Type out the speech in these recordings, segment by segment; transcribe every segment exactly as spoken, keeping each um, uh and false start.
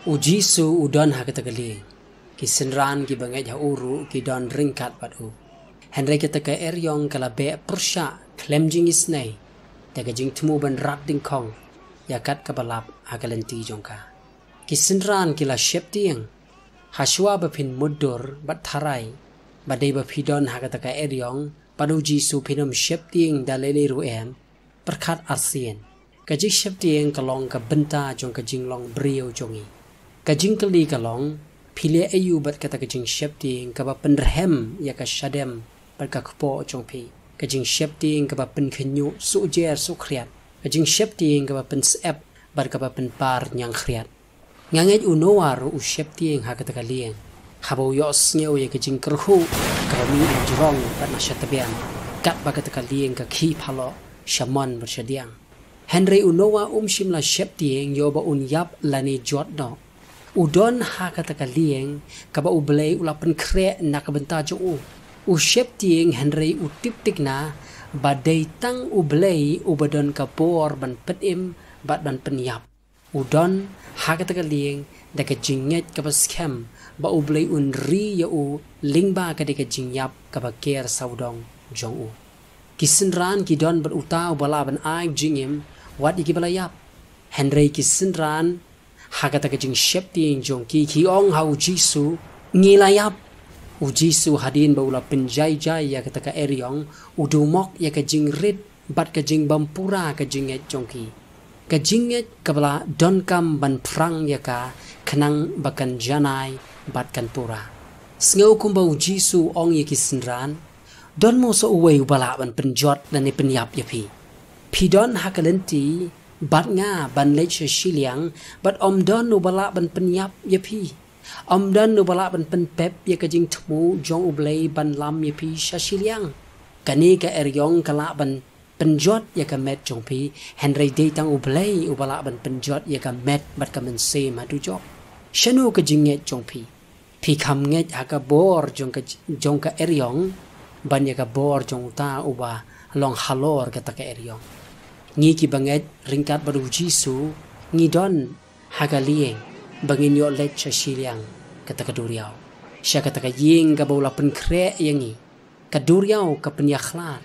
U Jisu u don ha kata ka lieng. Ki synran ki bangeit ha u ruh ki don ryngkat bad u. Hynrei kata ka eriong ka la beh pyrshah khlem jingisynei da ka jingthmu ban rat dingkhong ïa kat kaba lap ha ka lynti jong ka. Ki synran ki la sheptieng. Hashwa ba phin mutdur bad tharai ba dei ba phi don ha kata ka eriong bad u Jisu phin ym sheptieng da lei lei ruh em. Pyrkhat arsien. Ka jingsheptieng ka long ka bynta jong ka jinglong briew jong ngi. Ka jingkylli ka long, phi leh aïu bad kata ka jingsheptieng kaba pynrhem ïa ka shadem bad ka kpoh jong phi. Ka jingsheptieng kaba pynkhynñiuh suhjer suhkhriat. Ka jingsheptieng kaba pynsyep bad kaba pynpar ñiangkhriat. Nga ngeit u Noah ruh u sheptieng ha kata ka lieng. Haba u ïohsngew ïa ka jingkyrhuh kaba mih na jrong bad na shatbian. Katba kata ka lieng ka khih phaloh sha mon bad sha diang. Hynrei u Noah um shym la sheptieng ïoh ba un ïap lane jot noh. U don ha kata ka lieng kaba U Blei u la pynkhreh na ka bynta jong u. U sheptieng hynrei u tip thikna ba dei tang U Blei uba don ka bor ban pynim bad ban pynïap. U don ha kata ka lieng da ka jingngeit kaba skhem ba U Blei un ri ïa u lyngba ka dei ka jingïap kaba ker sawdong jong u. Ki synran ki don bad uta uba lah ban ai jingim wat ïa kiba la ïap. Hynrei ki synran ha kata ka jingsheptieng jong ki ki ong ha u Jisu, ngi la ïap. U Jisu hadien ba u la pynjai jai ïa kata ka eriong, u dumok ïa ka jingrit bad ka jingbym pura ka jingngeit jong ki. Ka jingngeit kaba la donkam ban phrang ïa ka khnang ba kan janai bad kan pura. Sngew kumba u Jisu ong ïa ki synran, don mo sa uwei uba lah ban pynjot lane pynïap ïa phi. Phi don ha ka lynti bad nga ban leit sha shiliang bad ym don uba lah ban pynïap ïa phi. Ym don uba lah ban pynpep ïa ka jingthmu jong U Blei ban lam ïa phi sha shiliang. Kane ka eriong ka lah ban pynjot ïa ka met jong phi, hynrei dei tang U Blei uba lah ban pynjot ïa ka met bad ka mynsiem ha dujok. Shano ka jingngeit jong phi? Phi kham ngeit ha ka bor jong ka, jong ka eriong ban ïa ka bor jong uta uba long halor kata ka eriong. Ngi kiba ngeit ryngkat bad u Jisu ngi don ha ka lieng ba ngin ïoh leit sha shiliang kata ka duriaw, sha kata ka ïing kaba u la pynkhreh ïa ngi. Ka duriaw ka pynïakhlad.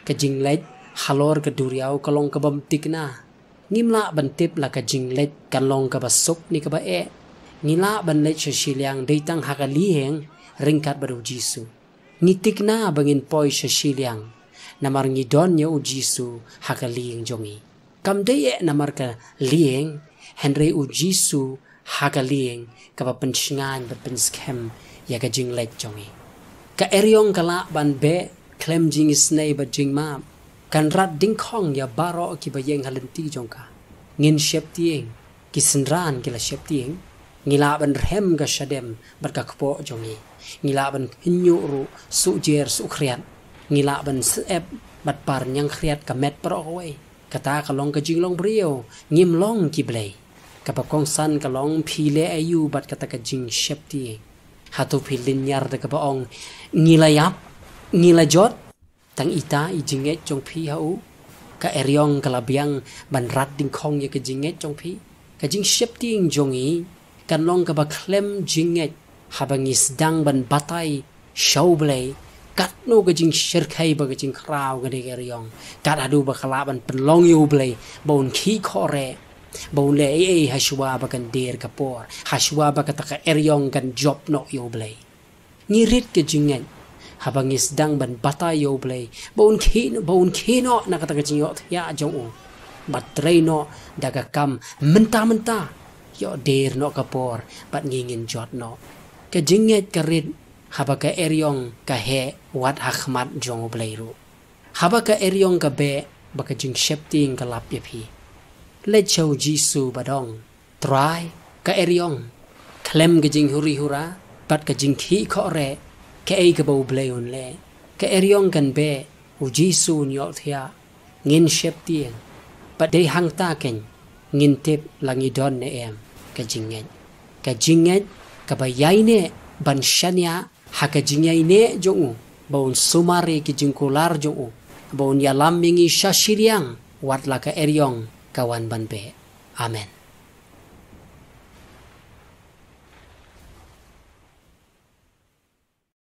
Ka jingleit halor ka duriaw ka long kabym thikna. Ngim lah ban tip la ka jingleit kan long kaba suk ne kaba eh. Ngi lah ban leit sha shiliang dei tang ha ka lieng ryngkat bad u Jisu. Ngi thikna ba ngin poi sha shiliang namar ngi don ïa u Jisu ha ka lieng jong ngi. Kam dei eh namar ka lieng, hynrei u Jisu ha ka lieng kaba pynshngaiñ bad pynskhem ïa ka jingleit jong ngi. Ka eriong ka lah ban beh khlem jingisynei bad jingmap. Kan rat dingkhong ïa baroh kiba ïeng ha lynti jong ka. Ngin sheptieng, ki synran ki la sheptieng. Ngi lah ban rhem ka shadem bad ka kpoh jong ngi. Ngi lah ban khynñiuh ruh suhjer suhkhriat. Ngi lah ban syep bad par ñiangkhriat ka met baroh kawei. Kata ka long ka jinglong briew, ngim long ki blei. Kaba kongsan ka long phi leh aïu bad kata ka jingsheptieng. Hato phi lynñiar da kaba ong, ngi la ïap, ngi la jot? Tang ita i jingngeit jong phi ha u. Ka eriong ka la biang ban rat dingkhong ïa ka jingngeit jong phi. Ka jingsheptieng jong ngi kan long kaba khlem jingngeit haba ngi sdang ban batai sha U Blei. Katno ka jingshyrkhei bad ka jingkhraw kane ka eriong. Kat haduh ba ka lah ban pynlong ïa U Blei ba un khih khohreh, ba un leh ei ei hashwa ba kan dier ka por, hashwa ba kata ka eriong kan jop noh ïa U Blei. Ngi rit ka jingngeit haba ngi sdang ban batai ïa U Blei ba un khih, ba un khih noh na kata ka jingïohthiah jong u. Bad trei noh da ka kam mynta mynta, ïoh dier noh ka por bad ngi ngin jot noh. Ka jingngeit ka rit haba ka eriong ka heh wat ha khmat jong U Blei ruh. Haba ka eriong ka beh bad ka jingsheptieng ka lap ïa phi, leit sha u Jisu bad ong, Trai, ka eriong, khlem ka jinghuri hura bad ka jingkhih khohreh, kaei kaba U Blei un leh? Ka eriong kan beh, u Jisu un ïohthiah. Ngin sheptieng. Bad dei hangta keiñ ngin tip la ngi don ne em ka jingngeit. Ka jingngeit kaba ïaineh ban shaniah ha ka jingïaineh jong u, ba un sumar ïa ki jingkular jong u, ba un ïalam ïa ngi sha shiliang wat la ka eriong ka wan ban beh. Amen.